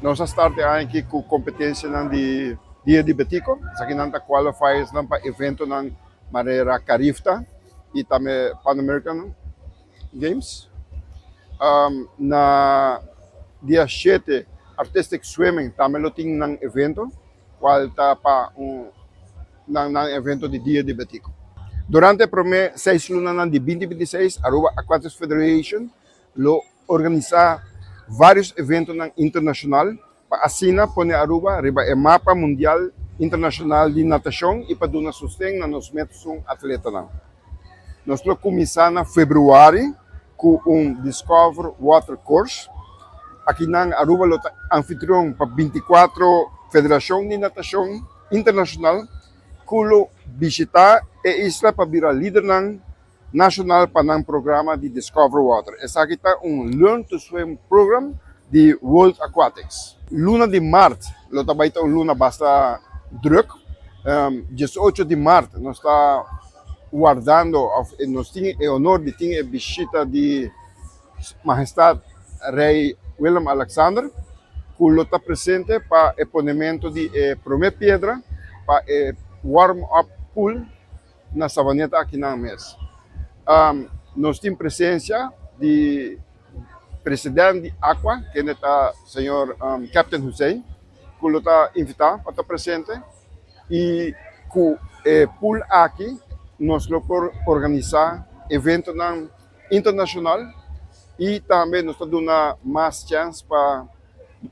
Nos a start e aña aki cu competencianan di Dia di Betico. Esakinan ta qualifiersnan pa eventonan manera Carifta y tambe Pan American Games. Na dia 7 Artistic Swimming tambe lo tin nan evento, cual ta pa un nan evento di Dia di Betico. Durante e prome 6 lunanan di 2026, Aruba Aquatics Federation lo organisa varios eventonan internacional pa asina pone Aruba riba e mapa mundial internacional di natacion y pa duna sosten na nos mesun atletanan. Nos lo cuminsa na februari cu un Discover Water Course. Akinan Aruba lo ta anfitrion pa 24 federacion di natacion internacional cu lo bishita e isla pa bira lidernan nacional pa nan programa di Discover Water. Esaki ta un Learn to Swim program di World Aquatics. Luna di maart lo ta bay ta un luna basta druk. 18 di maart nos ta wardando of nos tin e honor di tin e bishita di Mahestad Rey Willem Alexander, cu lo ta presente pa e ponemento di e prome piedra pa e warm-up pool na Savaneta akinan mes. Nos tin presencia di president di Aqua, kende ta señor Captain Hussein, cu lo ta invita pa ta presente y cu e pool aki nos lo por organisa eventonan internacional y tambe nos ta duna mas chance pa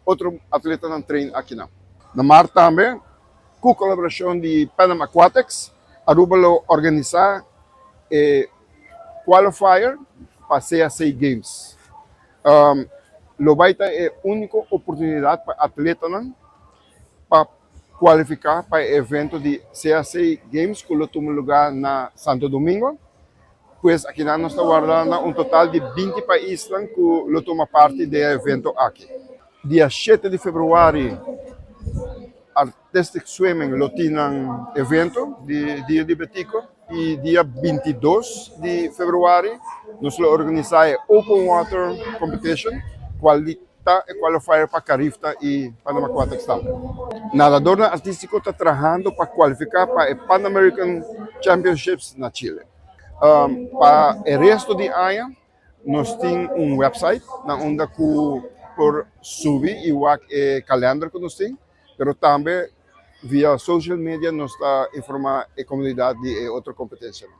otro atletanan train akinan. Na maart tambe, cu colaboracion di Pan Am Aquatics, Aruba lo organisa e qualifier pa CAC Games. Lo bay ta e unico oportunidad pa atletanan pa cualifica pa e evento di CAC Games cu lo tuma lugar na Santo Domingo. Pues akinan nos ta wardando un total di 20 paisnan cu lo tuma parti den e evento aki. Dia 7 di februari Artistic Swimming lo tin nan evento di Dia di Betico y dia 22 di februari nos lo organisa e Open Water Competition, cual ta e qualifier pa Carifta y Panama Aquatics tambe. Nadadornan artistico ta trahando pa cualifica pa e Pan American Championships na Chile. Pa e resto di aña nos tin un website na unda cu por subi y wak e calender cu nos tin, pero tambe via social media nos ta informa e comunidad di e otro competencianan.